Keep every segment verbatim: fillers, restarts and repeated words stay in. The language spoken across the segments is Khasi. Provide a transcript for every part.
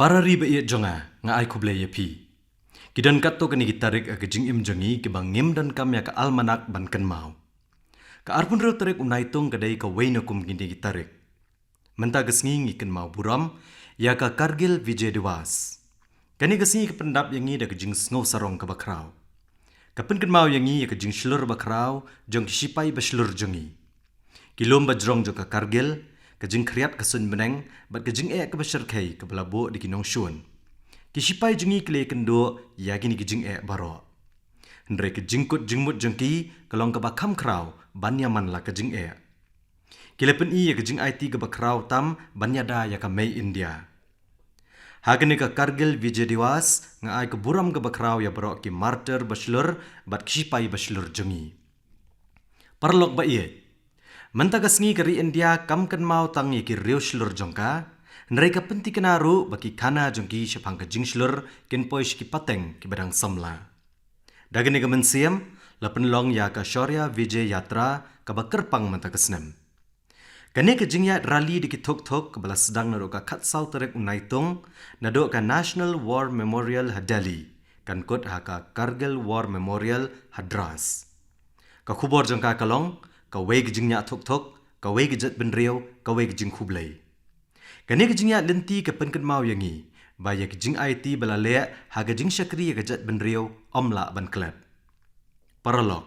Para ri ba ïeit jong nga, nga ai khublei ïa phi. Ki don katto katne ki tarik ha ka jingim jong ngi kiba ngim donkam ïa ka almanak ban kynmaw. Ka arphew hynriew tarik u Naitung ka dei kawei na kum kine ki tarik. Mynta ka sngi ngi kynmaw burom ïa ka Kargil Vijay Diwas. Kane ka sngi ka pyndap ïa ngi da ka jingsngew sarong kaba khraw. Ka pynkynmaw ïa ngi ïa ka jingshlur ba khraw jong ki shipai ba shlur jong ngi. Ki lum ba jrong jong ka Kargil, ka jingkhriat ka suiñ bneng, bad ka jingeh kaba shyrkhei kaba la buh da ki nongshun. Ki shipai jong ngi ki la ïakynduh ïa kine ki jingeh baroh. Hynrei ka jingkut jingmut jong ki ka long kaba kham khraw ban ïa man la ka jingeh. Ki la pyni ïa ka jingaiti kaba khraw tam ban ïada ïa ka mei India. Ha kane ka Kargil Vijay Diwas, nga ai ka burom kaba khraw ïa baroh ki martyr ba shlur bad ki shipai ba shlur jong ngi. Paralok ba ïeit, mynta ka sngi ka ri India kam kynmaw tang ïa ki riew shlur jong ka, hynrei ka pyntikna ruh ba ki khana jong ki shaphang ka jingshlur kin poi sha ki pateng kiba dang samla. Da kane ka mynsiem, la pynlong ïa ka Shaurya Vijay Yatra kaba kyrpang mynta ka snem. Kane ka jingïaid rally da ki thuk thuk kaba la sdang naduh ka khatsaw tarik u Naitung, naduh ka National War Memorial ha Delhi, kan kut ha ka Kargil War Memorial ha Dras. Ka khubor jong ka ka long, kawei ka jingïaid thuk thuk, kawei ka jaitbynriew, kawei ka jingkhublei. Kane ka jingïaid lynti ka pynkynmaw ïa ngi ba ïa ka jingaiti ba la leh ha ka jingshakri ïa ka jaitbynriew ym lah ban klet. Paralok,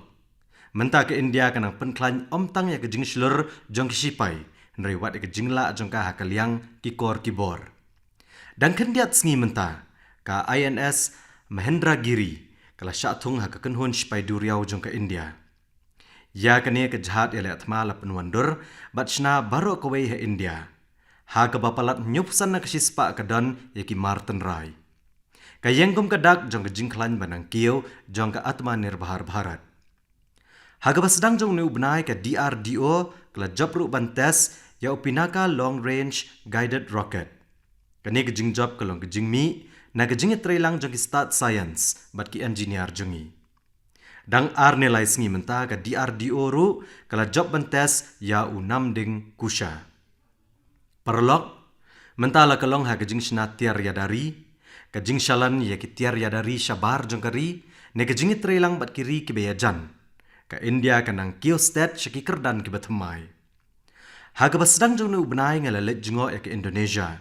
mynta ka India ka nang pynkhlaiñ ym tang ïa ka jingshlur jong ki shipai, hynrei wat ïa ka jinglah jong ka ha ka liang ki kor ki bor. Dang khyndiat sngi mynta, ka I N S Mahendragiri ka la shah thung ha ka kynhun shipai duriaw jong ka India. Ïa kane ka jhad ïaleh thma la pynwandur bad shna baroh kawei ha India, ha kaba palat hynñiewphew san na ka shispah ka don ïa ki mar tynrai. Ka ïeng kum ka dak jong ka jingkhlaiñ ba nang kiew jong ka Atmanirbhar Bharat. Ha kaba sdang jong une u bnai, ka D R D O ka la jop ruh ban test ïa u Pinaka Long Range Guided Rocket. Kane ka jingjop ka long ka jingmih na ka jingïatreilang jong ki stad science bad ki engineer jong ngi. Dang ar ne lai sngi mynta, ka D R D O ruh ka la jop ban test ïa u Namding Kusha. Paralok, mynta la ka long ha ka jingshna tiar ïada ri, ka jingshalan ïa ki tiar ïada ri shabar jong ka ri, ne ka jingïatreilang bad ki ri kiba ïajan, ka India ka nang kiew stet sha ki kyrdan kiba thymmai. Ha kaba sdang jong une u bnai nga la leit jngoh ïa ka Indonesia,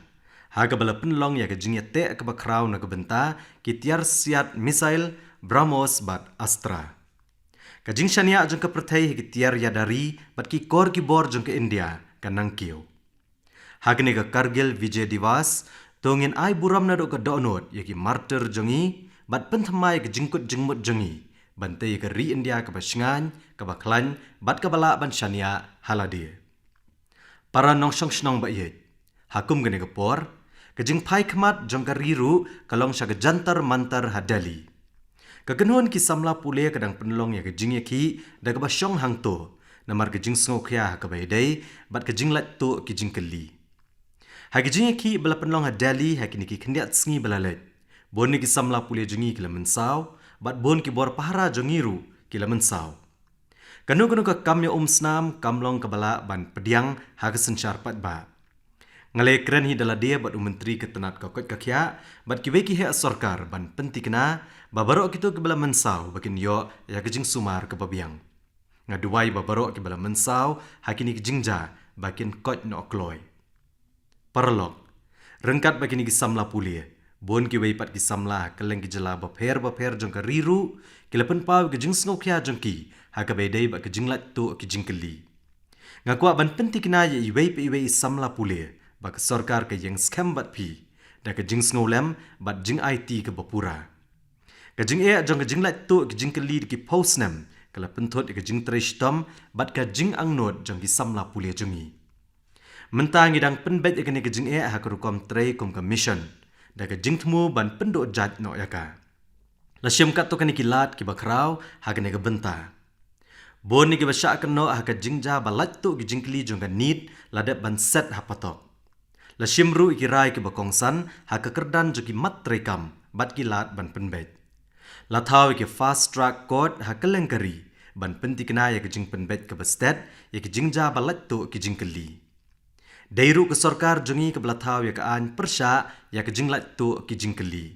ha kaba la pynlong ïa ka jingïateh kaba khraw na ka bynta ki tiar siat missile BrahMos bad Astra. Ka jingshaniah jong ka pyrthei ha ki tiar ïada ri bad ki kor ki bor jong ka India ka nang kiew. Ha kane ka Kargil Vijay Diwas, to ngin ai burom naduh ka dohnud ïa ki martyr jong ngi bad pynthymmai ïa ka jingkut jingmut jong ngi ban tei ïa ka ri India kaba shngaiñ, kaba khlaiñ bad kaba lah ban shaniah ha lade. Para nongshong shnong ba ïeit, ha kum kane ka por, ka jingphai khmat jong ka ri ruh ka long sha ka Jantar Mantar ha Delhi. Ka kynhun ki samla pule ka dang pynlong ïa ka jingïakhih da kaba shong hangto, namar ka jingsngewkhia ha kaba ïadei bad ka jinglait tuh ki jingkylli. Ha ka jingïakhih ba la pynlong ha Delhi ha kine ki khyndiat sngi ba la leit, bun na ki samla pule jong ngi ki la mynsaw, bad bun ki bor pahara jong ngi ruh ki la mynsaw. Kano kano ka kam ïa um snam kam long kaba lah ban pdiang ha ka synshar paidbah. Nga la ïakren hi da lade bad u Myntri ka tnat ka koit ka khiah bad kiwei ki heh sorkar ban pyntikna ba baroh kito kiba la mynsaw ba kin ïoh ïa ka jingsumar kaba biang. Nga duwai ba baroh kiba la mynsaw ha kine ki jingjia ba kin koit noh kloi. Paralok, ryngkat bad kine ki samla pule, bun kiwei pat ki samla ha kylleng ki jylla bapher bapher jong ka ri ruh ki la pynpaw ïa ka jingsngewkhia jong ki ha kaba ïadei bad ka jinglait tuh ki jingkylli. Nga kwah ban pyntikna ïa iwei pa iwei i samla pule ba ka sorkar ka ïeng skhem bad phi da ka jingsngewlem bad jingaiti kaba pura. Ka jingeh jong ka jinglait tuh ki jingkylli da ki phew snem ka la pynthut ïa ka jingtrei shitom bad ka jingangnud jong ki samla pule jong ngi. Mynta ngi dang pynbeit ïa kane ka jingeh ha ka rukom trei kum ka mission, da ka jingthmu ban pynduh jait noh ïa ka. La shim katto katne ki lad kiba khraw ha kane ka bynta. Bun na kiba shah kynnoh ha ka jingjia ba lait tuh ki jingkylli jong ka NEET la dep ban set ha patok. La shim ruh ïa ki rai kiba kongsan ha ka kyrdan jong ki mat treikam bad ki lad ban pynbeit. La thaw ïa ki fast track court ha kylleng ka ri ban pyntikna ïa ka jingpynbeit kaba stet ïa ki jingjia ba lait tuh ki jingkylli. Dei ruh ka sorkar jong ngi kaba la thaw ïa ka aiñ pyrshah ïa ka jinglait tuh ki jingkylli.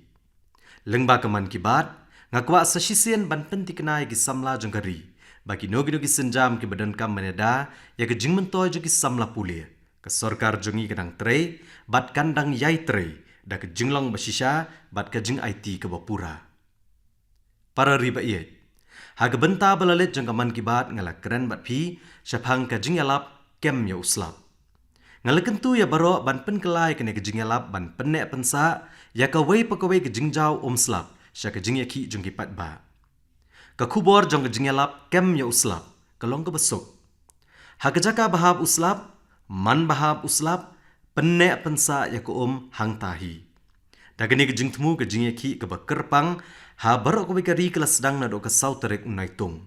Lyngba ka Mann Ki Baat, nga kwah sa shisien ban pyntikna ïa ki samla jong ka ri ba kino kino ki sienjam kiba donkam ban ïada ïa ka jingmyntoi jong ki samla pule, ka sorkar jong ngi ka dang trei bad kan dang ïai trei da ka jinglong ba shisha bad ka jingaiti kaba pura. Para ri ba ïeit, ha ka bynta ba la leit jong ka Mann Ki Baat nga la kren bad phi shaphang ka jingïalap kem ïa u slap. Nga la kyntu ïa baroh ban pynkylla ïa kane ka jingïalap ban pynneh pynsah ïa kawei pa kawei ka jingjaw um slap sha ka jingïakhih jong ki paidbah. Ka khubor jong ka jingïalap kem ïa u slap ka long kaba suk. Ha ka jaka ba hap u slap, man ba hap u slap, pynneh pynsah ïa ka um hangta hi. Da kane ka jingthmu ka jingïakhih kaba kyrpang ha baroh kawei ka ri ka la sdang naduh ka saw tarik u Naitung.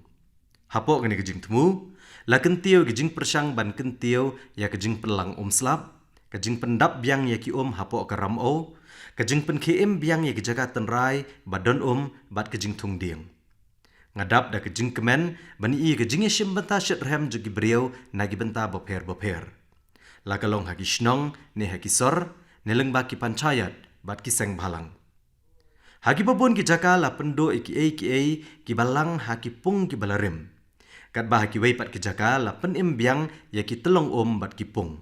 Hapoh kane ka jingthmu, la kyntiew ïa ka jingpyrshang ban kyntiew ïa ka jingpynlang um slap, ka jingpyndap biang ïa ki um hapoh ka ramew, ka jingpynkhie im biang ïa ki jaka tynrai ba don um bad ka jingthung dieng. Nga dap da ka jingkmen ban ïohi ïa ka jingïashim bynta shitrhem jong ki briew na ki bynta bapher bapher, la ka long ha ki shnong ne ha ki sor, ne lyngba ki panchayat bad ki seng bhalang. Ha kiba bun ki jaka la pynduh ïa kiei kiei kiba lang ha ki pung kiba la rim, katba ha kiwei pat ki jaka la pynim biang ïa ki tyllong um bad ki pung.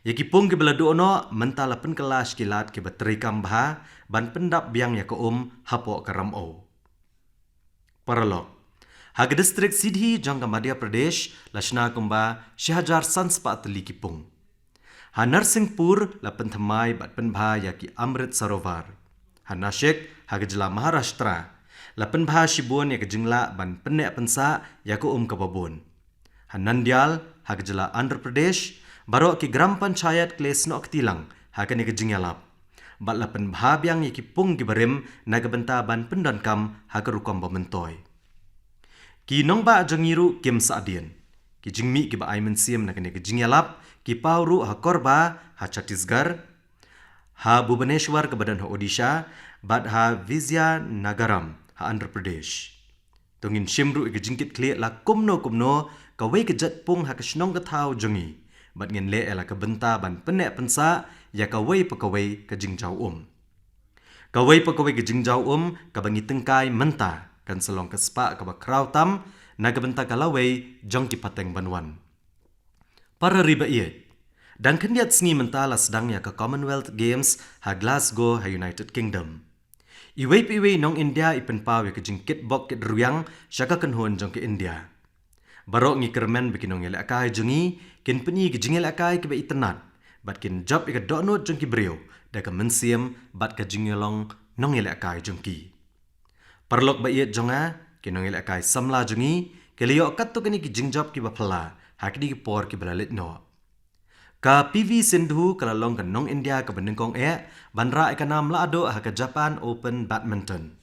Ïa ki pung kiba la duh noh mynta la pynkylla sha ki lad kiba treikam bha ban pyndap biang ïa ka um hapoh ka ramew. Paralok, ha ka distrik Sindhi jong ka Madhya Pradesh la shna kumba shi hajar san spah tylli ki pung. Ha Narsingpur la pynthymmai bad pynbha ïa ki Amrit Sarovar. Ha Nashik, ha ka jylla Maharashtra, la pynbha shibun ïa ka jinglah ban pynneh pynsah ïa ka um kaba bun. Ha Nandyal, ha ka jylla Andhra Pradesh, baroh ki gram panchayat ki la snoh kti lang ha kane ka jingïalap bad la pynbha biang ïa ki pung kiba rim na ka bynta ban pyndonkam ha ka rukom ba myntoi. Ki nongbah jong ngi ruh kim sah dien. Ki jingmih kiba ai mynsiem na kane ka jingïalap ki paw ruh ha Korba ha Chhattisgarh, ha Bhubaneswar kaba don ha Odisha, bad ha Vizianagaram ha Andhra Pradesh. To ngin shim ruh ïa ka jingkitkhlieh la kumno kumno kawei ka jait pung ha ka shnong ka thaw jong ngi bad ngin leh ïa la ka bynta ban pynneh pynsah ïa kawei pa kawei ka jingjaw um. Kawei pa kawei ka jingjaw um kaba ngi tyngkai mynta kan sa long ka spah kaba khraw tam na ka bynta ka lawei jong ki pateng ban wan. Para ri ba ïeit, dang khyndiat sngi mynta la sdang ïa ka Commonwealth Games ha Glasgow ha United Kingdom. Iwei pa iwei nong India i pynpaw ïa ka jingkitbok kitrwiang sha ka kynhun jong ka India. Baroh ngi kyrmen ba ki nongïalehkai jong ngi kin pyni ka jingïalehkai kiba itynnad bad kin jop ïa ka dohnud jong ki briew da ka mynsiem bad ka jingïalong nongïalehkai jong ki. Paralok ba ïeit jong nga, ki nongïalehkai samla jong ngi ki la ïoh katto katne ki jingjop kiba phylla ha kine ki por kiba la leit noh. Ka P V Sindhu ka la long ka nong India kaba nyngkong eh ban rah ïa ka nam lahdoh ha ka Japan Open Badminton.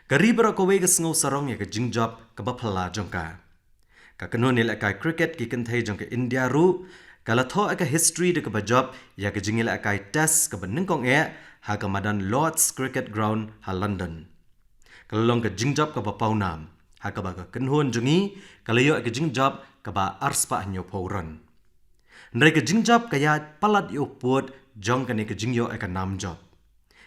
Ka ri baroh kawei ka sngew sarong ïa ka jingjop kaba phylla jong ka. Ka kynhun ïalehkai cricket ki kynthei jong ka India ruh ka la thoh ïa ka history da kaba jop ïa ka jingïalehkai test kaba nyngkong eh ha ka madan Lord's Cricket Ground ha London. Ka la long ka jingjop kaba pawnam ha kaba ka kynhun jong ngi ka la ïoh ïa ka jingjop kaba arspah hynñiewphew run. Hynrei ka jingjop ka ïaid palat ïa u pud jong kane ka jingïoh ïa ka nam jop.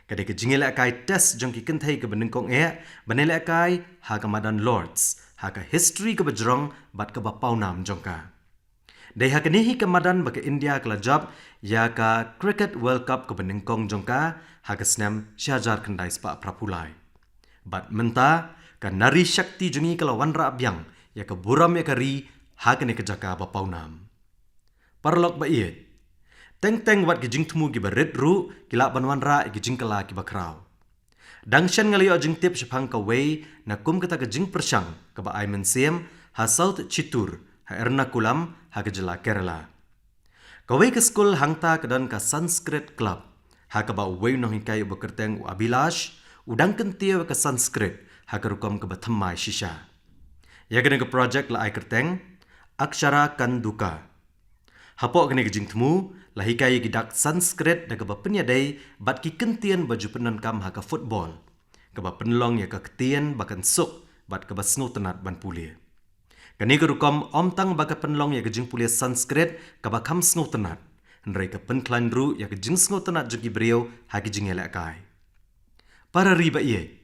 Ka dei ka jingïalehkai test jong ki kynthei kaba nyngkong eh ban ïalehkai ha ka madan Lord's ha ka history kaba jrong bad kaba pawnam jong ka. Dei ha kane hi ka madan ba ka India ka la jop ïa ka Cricket World Cup kaba nyngkong jong ka ha ka snem shi hajar khyndai spah phra phew lai. Bad mynta ka nari shakti jong ngi ka la wanrah biang ïa ka burom ïa ka ri ha kane ka jaka ba pawnam. Paralok ba ïeit, teng teng wat ki jingthmu kiba rit ruh ki lah ban wanrah ïa ki jingkylla kiba khraw. Dang shen nga la ïoh jingtip shaphang kawei na kum kata ka jingpyrshang kaba ai mynsiem ha South Chittoor ha Ernakulam ha ka jylla Kerala. Kawei ka skul hangta ka don ka Sanskrit Club ha kaba uwei u nonghikai uba kyrteng u Abhilash u dang kyntiew ïa ka Sanskrit ha ka rukom kaba thymmai shisha. Ïa kane ka project la ai kyrteng Akshara Kanduka. Hapoh kane ka jingthmu la hikai ïa ki dak Sanskrit da kaba pynïadei bad ki kyntien ba ju pyndonkam ha ka football, kaba pynlong ïa ka ktien ba kan suk bad kaba sngewtynnat ban pule. Kane ka rukom ym tang ba ka pynlong ïa ka jingpule Sanskrit kaba kham sngewtynnat, Hynrei ka pynkhlaiñ ruh ïa ka jingsngewtynnad jong ki briew ha ki jingïalehkai. Para ri ba ïeit,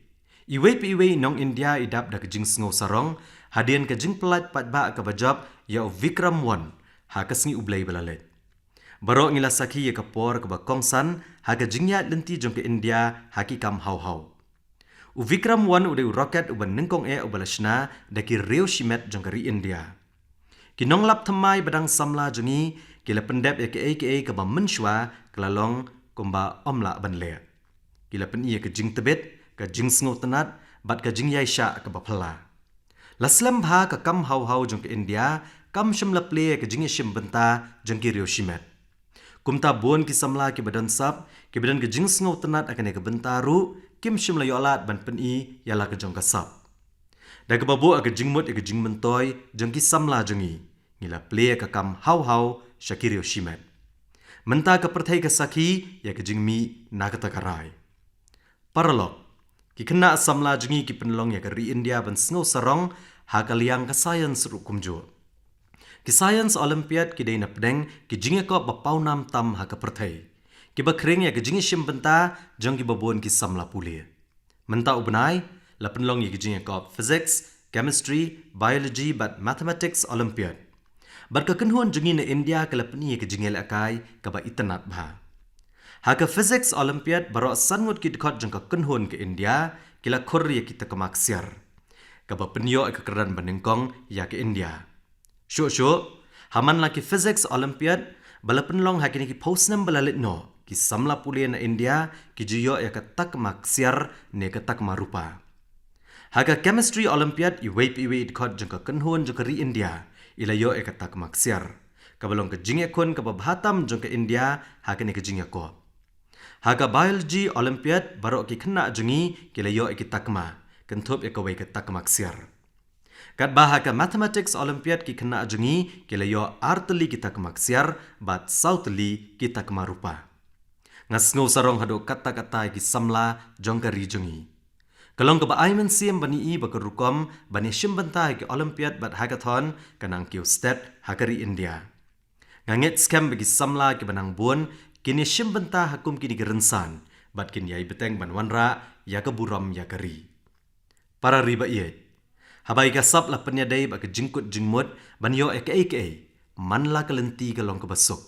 iwei pa iwei nong India i dap da ka jingsngew sarong hadien ka jingpyllait paidbah kaba jop ïa u Vikram One ha ka sngi U Blei ba la leit. Baroh ngi la sakhi ïa ka por kaba kongsan ha ka jingïaid lynti jong ka India ha ki kam haw haw. U Vikram One u dei u rocket uba nyngkong eh uba la shna da ki riew shimet jong ka ri India. Ki nonglap thymmai ba dang samla jong ngi ki la pyndep ïa kaei kaei kaba mynshuwa ka la long kumba ym lah ban leh. Ki la pyni ïa ka jingtbit, ka jingsngewtynnad bad ka jingïaishah kaba phylla. La slem bha ka kam haw haw jong ka India, kam shym la plie ïa ka jingïashim bynta jong ki riew shimet. Kumta bun ki samla kiba don sap, kiba don ka jingsngewtynnad ha kane ka bynta ruh kim shym la ïoh lad ban pyni ïa la ka jong ka sap. Da kaba buh ïa ka jingmut ïa ka jingmyntoi jong ki samla jong ngi, ngi la plie ïa ka kam haw haw sha ki riew shimet. Mynta ka pyrthei ka sakhi ïa ka jingmih na kata ka rai. Paralok, ki khynnah samla jong ngi ki pynlong ïa ka ri India ban sngew sarong ha ka liang ka science ruh kumjuh. Ki Science Olympiad ki dei na pdeng ki jingïakop ba pawnam tam ha ka pyrthei, kiba khring ïa ka jingïashim bynta jong kiba bun ki samla pule. Mynta u bnai la pynlong ïa ka jingïakop Physics, Chemistry, Biology bad Mathematics Olympiad. Bad ka kynhun jong ngi na India ka la pyni ïa ka jingïalehkai kaba itynnad bha. Ha ka Physics Olympiad baroh san ngut ki dkhot jong ka kynhun ka India ki la khur ïa ki takma ksiar, kaba pynïoh ïa ka kyrdan ba nyngkong ïa ka India. Shuh shuh, ha man la ki Physics Olympiad ba la pynlong ha kine ki phew snem ba la leit noh, ki samla pule na India ki ju ïoh ïa ka takma ksiar ne ka takma rupa. Ha ka Chemistry Olympiad iwei pa iwei i dkhot jong ka kynhun jong ka ri India i la ïoh ïa ka takma ksiar, kaba long ka jingïakhun kaba bha tam jong ka India ha kane ka jingïakop. Ha ka Biology Olympiad baroh ki khynnah jong ngi ki la ïoh ïa ki takma, kynthup ïa kawei ka takma ksiar. Katba ha ka Mathematics Olympiad ki khynnah jong ngi ki la ïoh ar tylli ki takma ksiar bad saw tylli ki takma rupa. Nga sngew sarong haduh katta katta ïa ki samla jong ka ri jong ngi. Ka long kaba ai mynsiem ban ïohi ba ka rukom ban ïashim bynta ha ki Olympiad bad Hackathon ka nang kiew stet ha ka ri India. Nga ngeit skhem ba ki samla kiba nang bun kin ïashim bynta ha kum kine ki rynsan bad kin ïai bteng ban wanrah ïa ka burom ïa ka ri. Para ri ba ïeit, haba ïa ka sap la pynïadei bad ka jingkut jingmut ban ïoh ïa kaei kaei, man la ka lynti ka long kaba suk.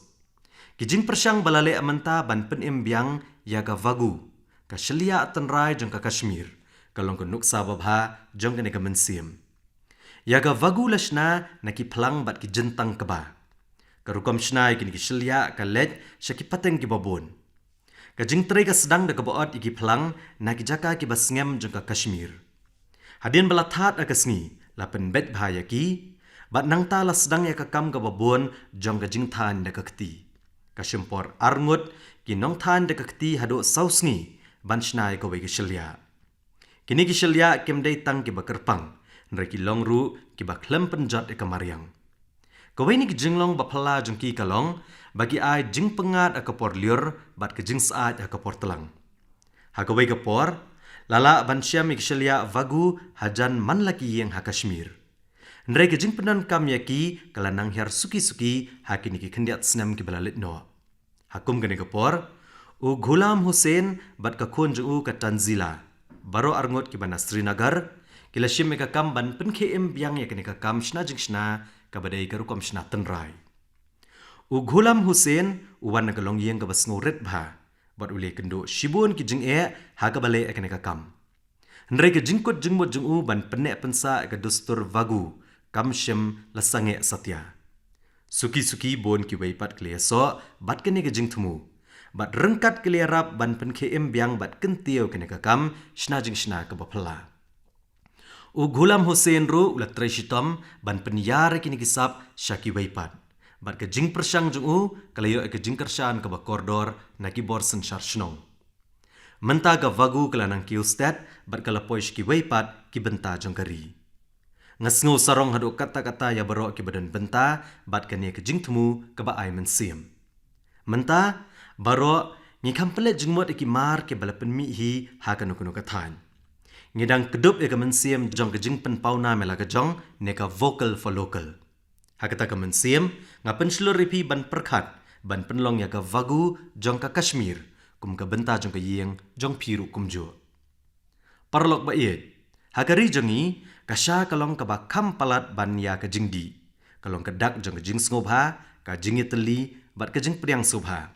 Ki jingpyrshang ba la leh mynta ban pynim biang ïa ka Wagyu, ka shylliah tynrai jong ka Kashmir, ka long ka nuksa babha jong kane ka mynsiem. Ïa ka Wagyu la shna na ki phlang bad ki jyntang kba. Ka rukom shna ïa kine ki shylliah ka leit sha ki pateng kiba bun. Ka jingtrei ka sdang da kaba ot ïa ki phlang na ki jaka kiba sngem jong ka Kashmir. Hadien ba la thad ha ka sngi, la pynbeit bha ïa ki, bad nangta la sdang ïa ka kam kaba bun jong ka jingthaiñ da ka kti. Ka shim por ar ngut ki nongthaiñ da ka kti haduh saw sngi ban shna ïa kawei ka shylliah. Kine ki shylliah kim dei tang kiba kyrpang, hynrei ki long ruh kiba khlem pynjot ïa ka mariang. Kawei na ki jinglong ba phylla jong ki ka long ba ki ai jingpyngngad ha ka por lyiur bad ka jingsyaid ha ka por tlang. Ha kawei ka por, la lah ban shem ïa ki shylliah Wagyu hajan man la ki ïing ha Kashmir. Hynrei ka jingpyndonkam ïa ki ka la nang hiar suki suki ha kine ki khyndiat snem kiba la leit noh. Ha kum kane ka por, u Ghulam Hussain bad ka khun jong u ka Tanzila, baroh ar ngut kiba na Srinagar, ki la shim ïa ka kam ban pynkhie im biang ïa kane ka kam shna jingshna kaba dei ka rukom shna tynrai. U Ghulam Hussain u wan na ka longïing kaba sngewrit bha, bad u leh kynduh shibun ki jingeh ha kaba leh ïa kane ka kam. Hynrei ka jingkut jingmut jong u ban pynneh pynsah ïa ka dustur Wagyu kam shym la sangeh satia. Suki suki bun kiwei pat ki la ïasoh bad kane ka jingthmu, bad ryngkat ki la ïarap ban pynkhie im biang bad kyntiew kane ka kam shna jingshna kaba phylla. U Ghulam Hussain ruh u la trei shitom ban pynïar ïa kine ki sap sha kiwei pat, bad ka jingpyrshang jong u ka la ïoh ïa ka jingkyrshan kaba kordor na ki bor synshar shnong. Mynta ka Wagyu ka la nang kiew stet bad ka la poi sha kiwei pat ki bynta jong ka ri. Nga sngew sarong haduh katta katta ïa baroh kiba don bynta bad kane ka jingthmu kaba ai mynsiem. Mynta baroh ngi kham pynleit jingmut ïa ki mar kiba la pynmih hi ha kano kano ka thaiñ. Ngi dang kdup ïa ka mynsiem jong ka jingpynpawnam ïa la ka jong ne ka Vocal for Local. Ha kata ka mynsiem, nga pynshlur ïa phi ban pyrkhat ban pynlong ïa ka Wagyu jong ka Kashmir kum ka bynta jong ka ïing jong phi ruh kumjuh. Paralok ba ïeit, ha ka ri jong ngi, ka sha ka long kaba kham palat ban ïa ka jingdih. Ka long ka dak jong ka jingsngewbha, ka jingïatylli bad ka jingpdiang sngewbha.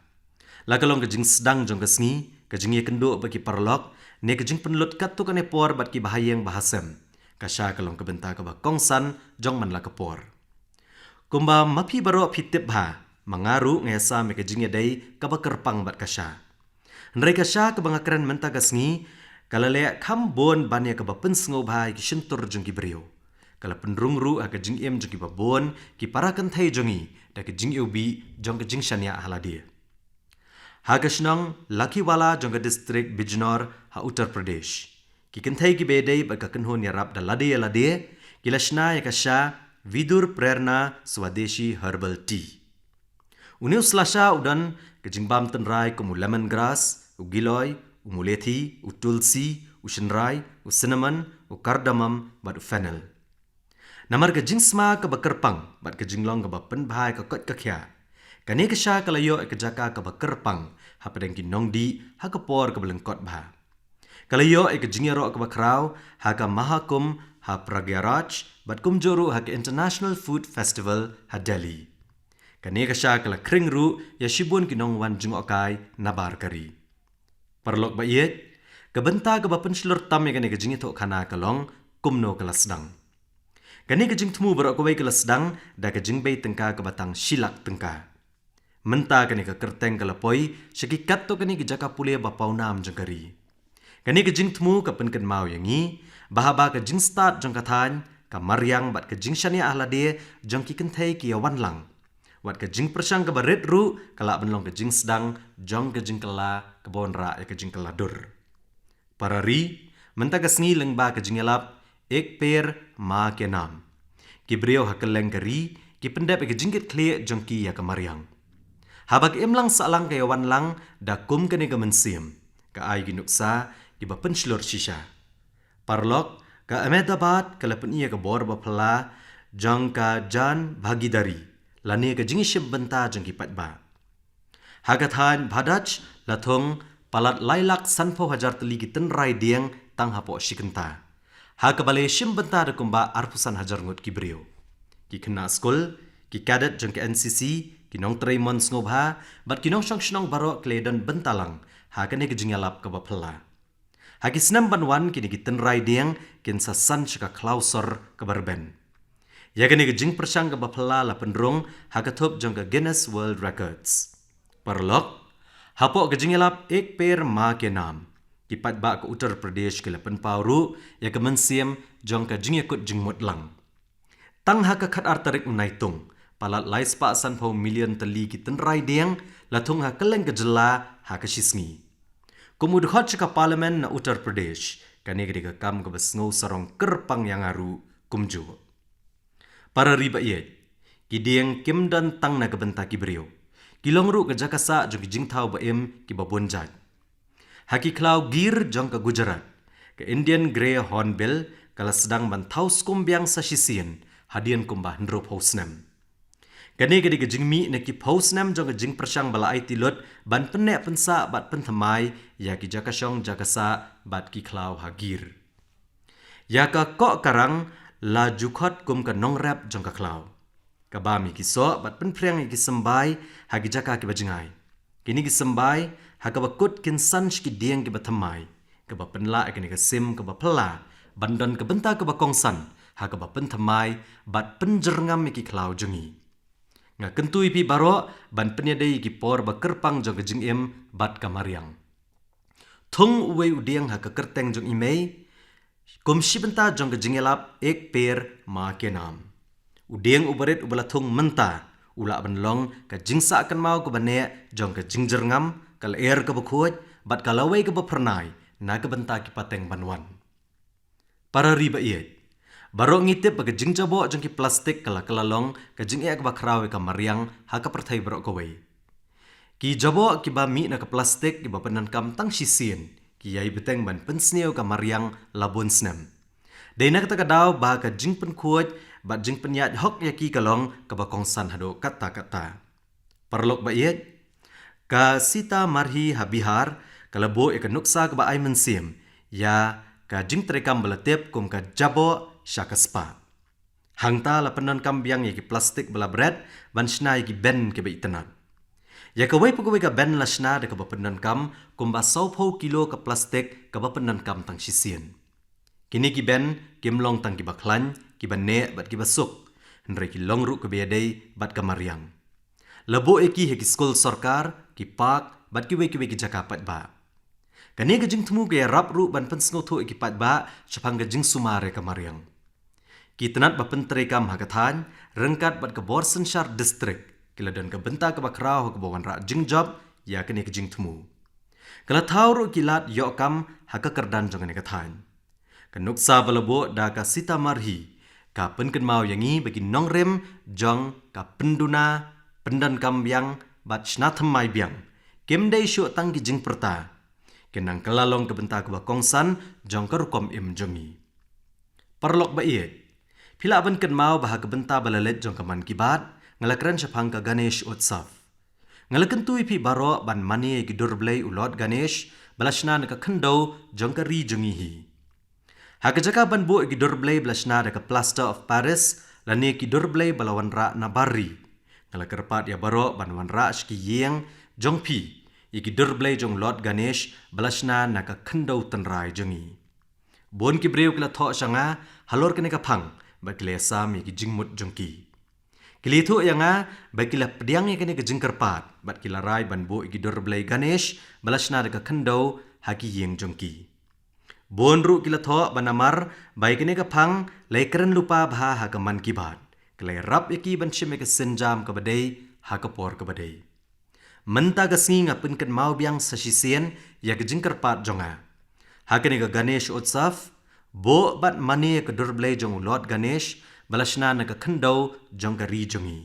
La ka long ka jingsdang jong ka sngi, ka jingïakynduh bad ki paralok, ne ka jingpynlut katto katne por bad ki bahaïing bahasem, ka sha ka long ka bynta kaba kongsan jong man la ka por. Kumba ma phi baroh phi tip bha, ma nga ruh nga ïasam ïa ka jingïadei kaba kyrpang bad ka sha. Hynrei ka sha kaba nga kren mynta ka sngi, ka la leh kham bun ban ïa kaba pynsngewbha ïa ki shyntur jong ki briew. Ka la pynrung ruh ha ka jingim jong kiba bun ki para kynthei jong ngi da ka jingïohi jong ka jingshaniah ha lade. Ha ka shnong Lakhiwala jong ka distrik Bijnor ha Uttar Pradesh, ki kynthei kiba ïadei bad ka kynhun ïarap da lade ïa lade, ki la shna ïa ka sha Vidur Prerna Swadeshi Herbal Tea. Une u sla sha u don ka jingbam tynrai kum u lemon grass, u giloi, u mulethi, u tulsi, u shynrai, u cinnamon, u cardamom bad u fennel. Namar ka jingsma kaba kyrpang bad ka jinglong kaba pynbha ïa ka koit ka khiah, kane ka sha ka la ïoh ïa ka jaka kaba kyrpang hapdeng ki nongdih ha ka por kaba lyngkot bha. Ka la ïoh ïa ka jingïaroh kaba khraw ha ka Mahakumbh ha Prayagraj bad kumjuh ruh ha ka International Food Festival ha Delhi. Kane ka sha ka la khring ruh ïa shibun ki nongwan jngohkai nabar ka ri. Paralok ba ïeit, ka bynta kaba pynshlur tam ïa kane ka jingïathuhkhana ka long kumno ka la sdang. Kane ka jingthmu baroh kawei ka la sdang da ka jingbei tyngka kaba tang shi lak tyngka. Mynta kane ka kyrteng ka la poi sha ki katto katne ki jaka pule ba pawnam jong ka ri. Kane ka jingthmu ka pynkynmaw ïa ngi ba haba ka jingstad jong ka thaiñ, ka mariang bad ka jingshaniah ha lade jong ki kynthei ki ïawan lang, wat ka jingpyrshang kaba rit ruh ka lah ban long ka jingsdang jong ka jingkylla kaba wanrah ïa ka jingkylla dur. Para ri, mynta ka sngi lyngba ka jingïalap Ek Ped Maa Ke Naam, ki briew ha kylleng ka ri ki pyndep ïa ka jingkitkhlieh jong ki ïa ka mariang. Haba ka imlang sahlang ka ïawan lang da kum kane ka mynsiem, ka ai ki nuksa kiba pynshlur shisha. Paralok, ka Ahmedabad ka la pyni ïa ka bor ba phylla jong ka Jan Bhagidari, lane ka jingïashim bynta jong ki paidbah. Ha ka thaiñ Bhadach la thung palat lai lak sanphew hajar tylli ki tynrai dieng tang hapoh shi kynta, ha kaba la ïashim bynta da kumba arphew san hajar ngut ki briew. Ki khynnah skul, ki cadet jong ka N C C, ki nongtrei mon sngewbha bad ki nongshong shnong baroh ki la ïadon bynta lang ha kane ka jingïalap kaba phylla. Ha ki snem ban wan kine ki tynrai dieng kin sa san sha ka khlaw sor kaba rben. Ïa kane ka jingpyrshang kaba phylla la pynrung ha ka thup jong ka Guinness World Records. Paralok, hapoh ka jingïalap Ek Ped Maa Ke Naam, ki paidbah ka Uttar Pradesh ki la pynpaw ruh ïa ka mynsiem jong ka jingïakut jingmut lang. Tang ha ka khatar tarik u Naitung, palat lai spah sanphew million tylli ki tynrai dieng la thung ha kylleng ka jylla ha ka shi sngi. Kum u dkhot sha ka Parliament na Uttar Pradesh, kane ka dei ka kam kaba sngew sarong kyrpang ïa nga ruh kumjuh. Para ri ba ïeit, ki dieng kim don tang na ka bynta ki briew, ki long ruh ka jaka sah jong ki jingthaw ba im kiba bun jait. Ha ki khlaw Gir jong ka Gujarat, ka Indian Grey Hornbill ka la sdang ban thaw skum biang sa shisien hadien kumba hynriewphew snem. Kane ka dei ka jingmih na ki phew snem jong ka jingpyrshang ba la aiti lut ban pynneh pynsah bad pynthymmai ïa ki jaka shong jaka sah bad ki khlaw ha Gir. Ïa ka koh karang la ju khot kum ka nongrep jong ka khlaw, ka bam ïa ki soh bad pynphriang ïa ki symbai ha ki jaka kiba jngai. Kine ki symbai ha kaba kut kin san sha ki dieng kiba thymmai, kaba pynlah ïa kane ka sim kaba phylla ban don ka bynta kaba kongsan ha kaba pynthymmai bad pynjyrngam ïa ki khlaw jong ngi. Nga kyntu ïa phi baroh ban pynïadei ïa ki por ba kyrpang jong ka jingim bad ka mariang. Thung uwei u dieng ha ka kyrteng jong i mei kum shi bynta jong ka jingïalap Ek Ped Maa Ke Naam. U dieng uba rit uba la thung mynta u lah ban long ka jingsah kynmaw kaba neh jong ka jingjyrngam, ka lyer kaba khuid bad ka lawei kaba phyrnai na ka bynta ki pateng ban wan. Para ri ba ïeit, baroh ngi tip ba ka jingjaboh jong ki plastik ka la kylla long ka jingeh kaba khraw ïa ka mariang ha ka pyrthei baroh kawei. Ki jaboh kiba mih na ka plastik kiba pyndonkam tang shisien ki ïai bteng ban pynsniew ka mariang la bun snem. Dei na kata ka daw ba ka jingpynkhuid bad jingpynïaid hok ïa ki ka long kaba kongsan haduh katta katta. Paralok ba ïeit, ka Sitamarhi ha Bihar ka la buh ïa ka nuksa kaba ai mynsiem ïa ka jingtreikam ba la tip kum ka Jaboh sha ka Spah. Hangta la pyndonkam biang ïa ki plastik ba la bret ban shna ïa ki bench kiba itynnat. Ïa kawei pa kawei ka bench la shna da kaba pyndonkam kumba sawphew kilo ka plastik kaba pyndonkam tang shisien. Kine ki bench kim long tang kiba khlaiñ, kiba neh bad kiba suk, hynrei ki long ruh kaba ïadei bad ka mariang. La buh ïa ki ha ki skul sorkar, ki park bad kiwei kiwei ki jaka paidbah. Kane ka jingthmu ka ïarap ruh ban pynsngewthuh ïa ki paidbah shaphang ka jingsumar ïa ka mariang. Ki tnat ba pyntreikam ha ka thaiñ ryngkat bad ka bor synshar district ki la don ka bynta kaba khraw ha kaba wanrah jingjop ïa kane ka jingthmu. Ka la thaw ruh ki lad ïoh kam ha ka kyrdan jong kane ka thaiñ. Ka nuksa ba la buh da ka Sitamarhi ka pynkynmaw ïa ngi ba ki nongrim jong ka pynduna, pyndonkam biang bad shna thymmai biang kim dei shuh tang ki jingpyrta. Ki nang kylla long ka bynta kaba kongsan jong ka rukom im jong ngi. Paralok ba ïeit, phi lah ban kynmaw ba ha ka bynta ba la leit jong ka Mann Ki Baat nga la kren shaphang ka Ganesh Utsav. Nga la kyntu ïa phi baroh ban mane ïa ki dur blei u Lord Ganesh ba la shna na ka khyndew jong ka ri jong ngi hi. Ha ka jaka ban buh ïa ki dur blei ba la shna da ka plaster of Paris lane ki dur blei ba la wanrah na bar ri, nga la kyrpad ïa baroh ban wanrah sha ki ïing jong phi ïa ki dur blei jong u Lord Ganesh ba la shna na ka khyndew tynrai jong ngi. Bun ki briew ki la thoh sha nga halor kane ka phang bad ki la ïasam ïa ki jingmut jong ki. Ki la ïathuh ïa nga ba ki la pdiang ïa kane ka jingkyrpad bad ki la rai ban buh ïa ki dur blei Ganesh ba la shna da ka khyndew ha ki ïing jong ki. Bun ruh ki la thoh ba namar ba ïa kane ka phang la ïakren lypa bha ha ka Mann Ki Baat, ka la ïarap ïa ki ban shim ïa ka sienjam kaba dei ha ka por kaba dei. Mynta ka sngi nga pynkynmaw biang sa shisien ïa ka jingkyrpad jong nga. Ha kane ka Ganesh Utsav, buh bad mane ïa ka dur blei jong u Lord Ganesh ba la shna na ka khyndew jong ka ri jong ngi.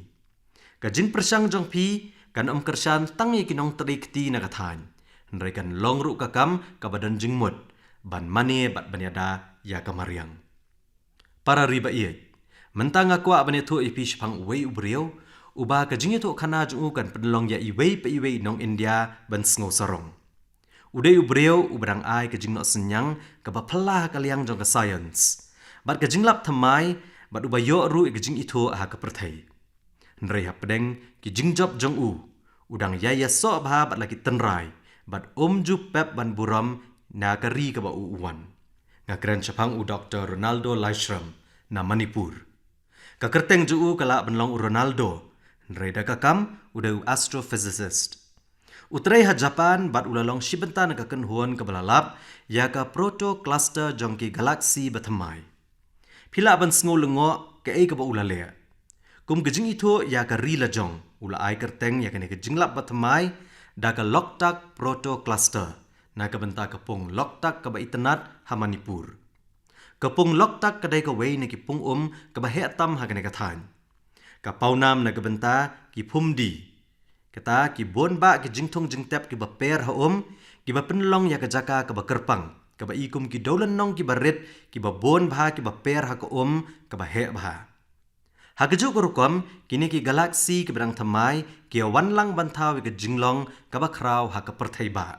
Ka jingpyrshang jong phi kan ym kyrshan tang ïa ki nongtrei kti na ka thaiñ, hynrei kan long ruh ka kam kaba don jingmut ban mane bad ban ïada ïa ka mariang. Para ri ba ïeit, mynta nga kwah ban ïathuh ïa phi shaphang uwei u briew uba ka jingïathuh khana jong u kan pynlong ïa iwei pa iwei i nong India ban sngew sarong. U dei u briew uba dang ai ka jingnoh synñiang kaba phylla ha ka liang jong ka science bad ka jinglap thymmai, bad uba ïoh ruh ïa ka jingithuh ha ka pyrthei. Hynrei hapdeng ki jingjop jong u, u dang ïai ïasoh bha bad la ki tynrai bad um ju pep ban burom na ka ri kaba u u wan. Nga kren shaphang u Doktor Ronaldo Laishram na Manipur. Ka kyrteng jong u ka lah ban long u Ronaldo, hynrei da ka kam u dei u astrophysicist. U trei ha Japan bad u la long shi bynta na ka kynhun kaba la lap ïa ka protocluster jong ki galaxy ba thymmai. Phi lah ban sngew lyngngoh kaei kaba u la leh. Kum ka jingithuh ïa ka ri la jong, u la ai kyrteng ïa kane ka jinglap ba thymmai da ka Loktak protocluster, na ka bynta ka pung Loktak kaba itynnat ha Manipur. Ka pung Loktak ka dei kawei na ki pung um kaba heh tam ha kane ka thaiñ. Ka pawnam na ka bynta ki phumdi, kata ki bun bah ki jingthung jingtep kiba per ha um, kiba pynlong ïa ka jaka kaba kyrpang, kaba i kum ki dewlynnong kiba rit, kiba bun bha kiba per ha ka um kaba heh bha. Ha kajuh ka rukom, kine ki galaxy kiba dang thymmai ki ïawan lang ban thaw ïa ka jinglong kaba khraw ha ka pyrthei bah.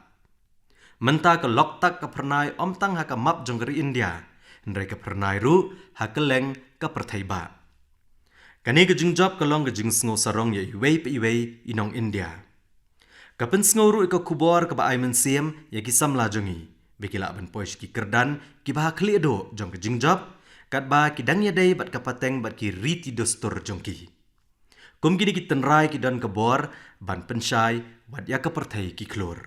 Mynta ka Loktak ka phyrnai ym tang ha ka map jong ka ri India, hynrei ka phyrnai ruh ha kylleng ka pyrthei bah. Kane ka jingjop ka long ka jingsngew sarong ïa iwei pa iwei i nong India. Ka pynsngew ruh ïa ka khubor kaba ai mynsiem ïa ki samla jong ngi, ba ki lah ban poi sha ki kyrdan kiba ha khlieh duh jong ka jingjop, katba ki dang ïadei bad ka pateng bad ki riti dustur jong ki. Kum kine ki tynrai ki don ka bor ban pynshai wat ïa ka pyrthei ki khlur.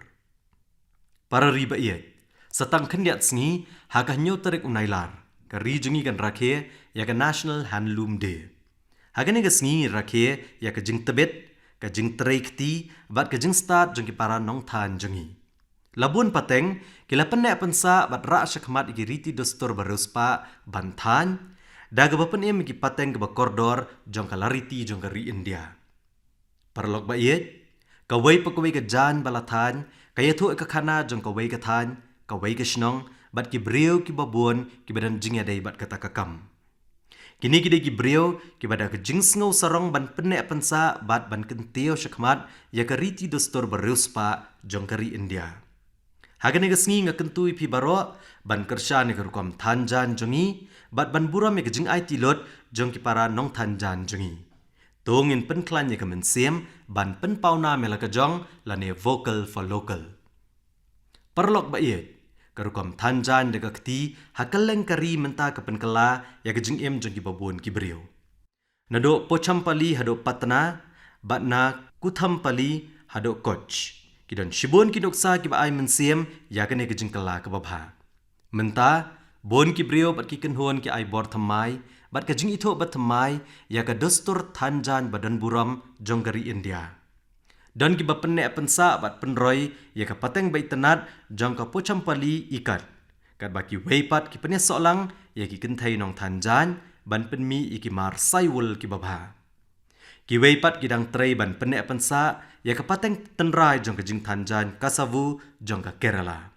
Para ri ba ïeit, sa tang khyndiat sngi ha ka hynñiew tarik u Nailar, ka ri jong ngi kan rakhe ïa ka National Handloom Day. Ha kane ka sngi ngi rakhe ïa ka jingtbit, ka jingtrei kti bad ka jingstad jong ki para nongthaiñ jong ngi. La bun pateng ki la pynneh pynsah bad rah shakhmat ïa ki riti dustur ba riewspah ban thaiñ, da kaba pynim ïa ki pateng kaba kordor jong ka lariti jong ka ri India. Paralok ba ïeit, kawei pa kawei ka jaiñ ba la thaiñ ka ïathuh ïa ka khana jong kawei ka thaiñ, kawei ka shnong bad ki briew kiba bun kiba don jingïadei bad kata ka kam. Kine ki dei ki briew kiba da ka jingsngew sarong ban pynneh pynsah bad ban kyntiew shakhmat ïa ka riti dustur bariewspah jong ka ri India. Ha kane ka sngi nga kyntu ïa phi baroh ban kyrshan ïa ka rukom thanjan jong ngi bad ban burom ïa ka jingaiti lut jong ki para nongthanjan jong ngi. To ngin pynkhlaiñ ïa ka mynsiem ban pynpaw nam ïa la ka jong lane vocal for local. Paralok ba ïeit, ka rukom thanjan da ka kti ha kylleng ka ri mynta ka pynkylla ïa ka jingim jong kiba bun ki briew. Naduh Pochampally haduh Patna, bad na Kuthampally haduh Kutch, ki don shibun ki nuksa kiba ai mynsiem ïa kane ka jingkylla kaba bha. Mynta, bun ki briew bad ki kynhun ki ai bor thymmai bad ka jingithuh ba thymmai ïa ka dustur thanjan ba don burom jong ka ri India. Don kiba pynneh pynsah bad pynroi ïa ka pateng ba itynnad jong ka Pochampally ikat, katba kiwei pat ki pynïasoh lang ïa ki kynthei nongthanjan ban pynmih ïa ki mar saiwul kiba bha. Kiwei pat ki dang trei ban pynneh pynsah ïa ka pateng tynrai jong ka jingthanjan Kasavu jong ka Kerala.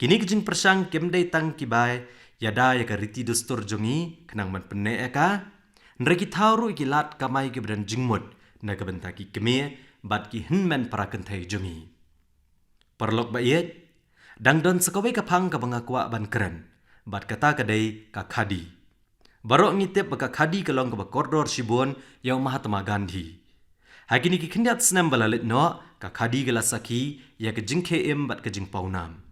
Kine ki jingpyrshang kim dei tang kiba ïada ïa ka riti dustur jong ngi khnang ban pynneh ïa ka, hynrei ki thaw ruh ïa ki lad kamai kiba don jingmut na ka bynta ki kmie bad ki hynmen para kynthei jong ngi. Paralok ba ïeit, dang don sa kawei ka phang kaba nga kwah ban kren, bad kata ka dei ka khadi. Baroh ngi tip ba ka khadi ka long kaba kordor shibun ïa u Mahatma Gandhi. Ha kine ki khyndiat snem ba la leit noh, ka khadi ka la sakhi ïa ka jingkhie im bad ka jingpaw nam.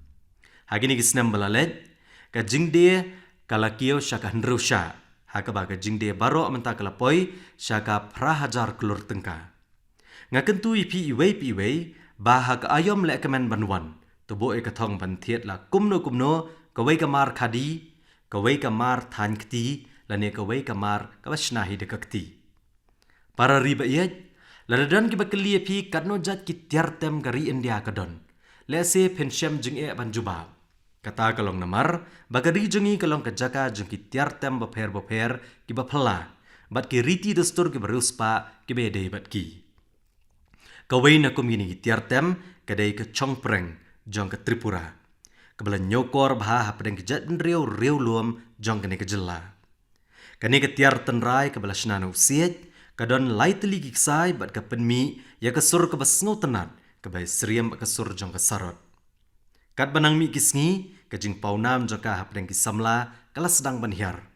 Ha kine ki snem ba la leit, ka jingdie ka la kiew sha ka hynriew shah, ha kaba ka jingdie baroh mynta ka la poi sha ka phra hajar klur tyngka. Nga kyntu ïa phi iwei pa iwei ba ha ka aïom lehkmen ban wan, to buh ïa ka thong ban thied la kumno kumno kawei ka mar khadi, kawei ka mar thaiñ kti, lane kawei ka mar kaba shna hi da ka kti. Para ri ba ïeit, lada don kiba kylli ïa phi katno jait ki tiar tem ka ri India ka don, lehse phin shem jingeh ban jubab. Kata ka long namar ba ka ri jong ngi ka long ka jaka jong ki tiar tem bapher bapher kiba phylla bad ki riti dustur kiba riewspah kiba ïadei bad ki. Kawei na kum kine ki tiar tem ka dei ka Chongpreng jong ka Tripura, kaba la ñiewkor bha hapdeng ki jaitbynriew riewlum jong kane ka jylla. Kane ka tiar tynrai kaba la shna na u siej ka don lai tylli ki ksai bad ka pynmih ïa ka sur kaba sngewtynnat kaba ïasyriem bad ka sur jong ka sarot. Katba nang mih ki sngi, ka jingpaw nam jong ka hapdeng ki samla ka la sdang ban hiar.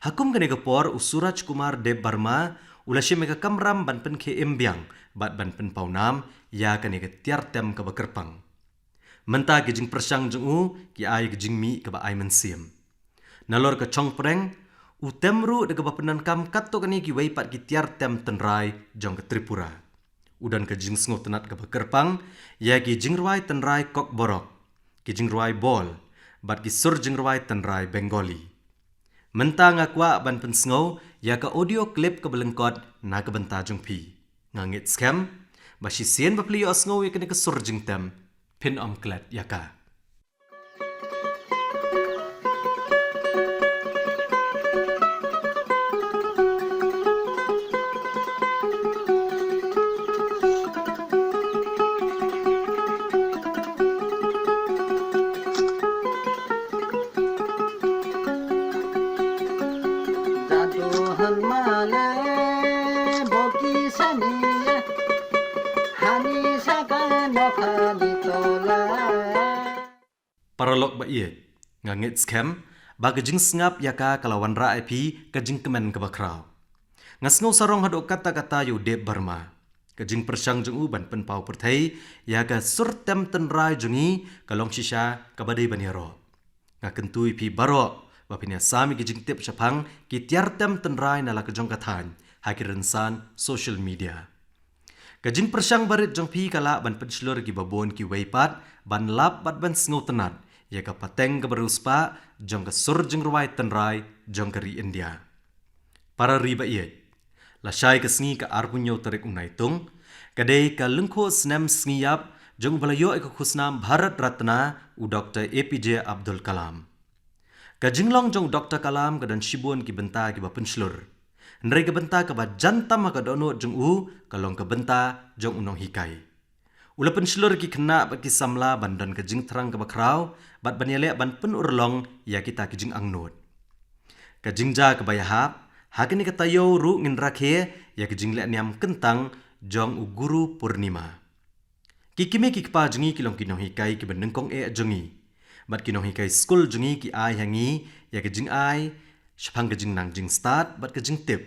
Ha kum kane ka por u Suraj Kumar Debbarma u la shim ïa ka kamram ban pynkhie im biang bad ban pynpaw nam ïa kane ka tiar tem kaba kyrpang. Mynta ki jingpyrshang jong u ki ai ka jingmih kaba ai mynsiem. Nalor ka Chongpreng, u tem ruh da kaba pyndonkam katto katne kiwei pat ki tiar tem tynrai jong ka Tripura. U don ka jingsngewtynnat kaba kyrpang ïa ki jingrwai tynrai Kokborok, ki jingrwai Bol, bad ki sur jingrwai tynrai Bengali. Mynta nga kwah ban pynsngew ïa ka audio clip kaba lyngkot na ka bynta jong phi. Nga ngeit skhem ba shisien ba phi la ïohsngew ïa kane ka sur jingtem, phin ym klet ïa ka. Jadu hanmale boki sani hani saka nokhani tola. Paralok ba ïeit, nga ngeit skhem ba ka jingsngap ïa ka ka la wanrah ïa phi ka jingkmen kaba khraw. Nga sngew sarong haduh katta katta ïa u Debbarma. Ka jingpyrshang jong u ban pynpaw pyrthei ïa ka sur tem tynrai jong ngi ka long shisha kaba dei ban ïaroh. Nga kyntu ïa phi baroh ba phin ïa sam ïa ki jingtip shaphang ki tiar tem tynrai na la ka jong ka thaiñ ha ki rynsan social media. Ka jingpyrshang barit jong phi ka lah ban pynshlur ïa kiba bun kiwei pat ban lap bad ban sngewtynnat ïa ka pateng kaba riewspah jong ka sur jingrwai tynrai jong ka ri India. Para ri ba ïeit, lashai ka sngi ka arphew hynñiew tarik u Naitung, ka dei ka lyngkhuh snem sngi ïap jong uba la ïoh ïa ka khusnam Bharat Ratna u Doktor A P J Abdul Kalam. Ka jinglong jong u Doktor Kalam ka don shibun ki bynta kiba pynshlur. Hynrei ka bynta kaba jan tam ha ka dohnud jong u ka long ka bynta jong u nonghikai. U la pynshlur ïa ki khynnah bad ki samla ban don ka jingthrang kaba khraw bad ban ïaleh ban pynurlong ïa kita ki jingangnud. Ka jingjia kaba ïahap, ha kane ka taïew ruh ngin rakhe ïa ka jingleh niam kyntang jong u Guru Purnima. Ki kmie ki kpa jong ngi ki long ki nonghikai kiba nyngkong eh jong ngi. Bad ki nonghikai skul jong ngi ki ai ha ngi ïa ka jingai shaphang ka jingnang jingstad bad ka jingtip.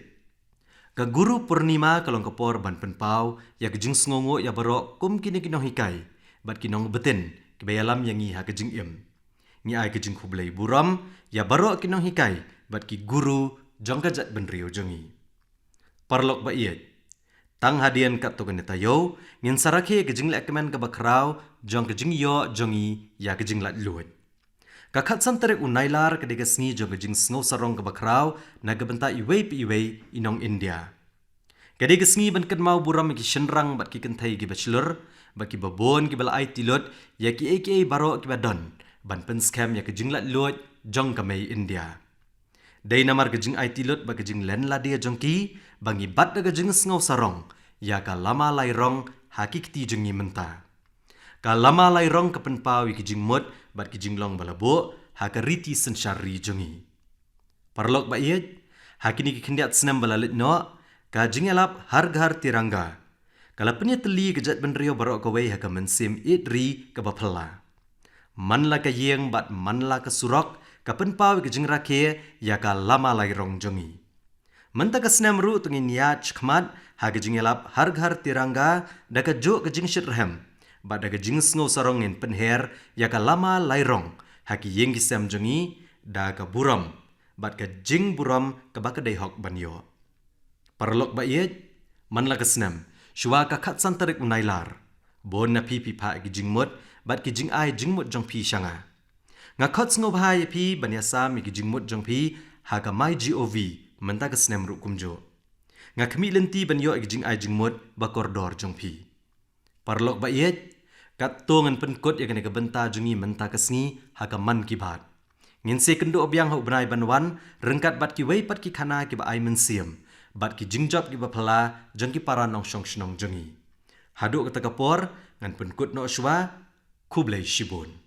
Ka Guru Purnima ka long ka por ban pynpaw ïa ka jingsngewnguh ïa baroh kum kine ki nonghikai bad ki nongbtin kiba ïalam ïa ngi ha ka jingim. Ngi ai ka jingkhublei burom ïa baroh ki nonghikai bad ki guru jong ka jaitbynriew jong ngi. Paralok ba ïeit, tang hadien katto katne taïew ngin sa rakhe ka jingleh kmen kaba khraw jong ka jingïoh jong ngi ïa ka jinglaitluid. Ka khatsan tarik u Nailar ka dei ka sngi jong ka jingsngew sarong kaba khraw na ka bynta iwei pa iwei i nong India. Ka dei ka sngi ban kynmaw burom ïa ki shynrang bad ki kynthei kiba shlur bad kiba bun kiba la aiti lut ïa kiei kiei baroh kiba don ban pynskhem ïa ka jinglaitluid jong ka mei India. Dei namar ka jingaiti lut bad ka jinglen lade jong ki ba ngi bat da ka jingsngew sarong ïa ka lama lairong ha ki kti jong ngi mynta. Ka lama lairong ka pynpaw ïa ki jingmut bad ki jinglong ba la buh ha ka riti synshar ri jong ngi. Paralok ba ïeit, ha kine ki khyndiat snem ba la leit noh, ka jingïalap Har Ghar Tiranga ka la pynïatylli ka jaitbynriew baroh kawei ha ka mynsiem ïeit ri kaba phylla. Man la ka ïing bad man la ka surok ka pynpaw ïa ka jingrakhe ïa ka lama lairong jong ngi. Mynta ka snem ruh to ngin ïaid shakhmat ha ka jingïalap Har Ghar Tiranga da kajuh ka jingshitrhem bad da ka jingsngew sarong ngin pynher ïa ka lama lairong ha ki ïing ki sem jong ngi da ka burom bad ka jingburom kaba ka dei hok ban ïoh. Paralok ba ïeit, man la ka snem, shuwa ka khatsan tarik u Nailar, bun na phi phi phah ïa ki jingmut bad ki jingai jingmut jong phi sha nga. Nga khot sngewbha ïa phi ban ïasam ïa ki jingmut jong phi ha ka MyGov mynta ka snem ruh kumjuh. Nga khmih lynti ban ïoh ïa ki jingai jingmut ba kordor jong phi. Paralok ba ïeit, katto ngan pynkut ïa kane ka bynta jong ngi mynta ka sngi ha ka Mann Ki Baat. Ngin sa ïakynduh biang ha u bnai ban wan ryngkat bad kiwei pat ki khana kiba ai mynsiem bad ki jingjop kiba phylla jong ki para nongshong shnong jong ngi. Haduh kata ka por ngan pynkut noh shuwa. Khublei shibun.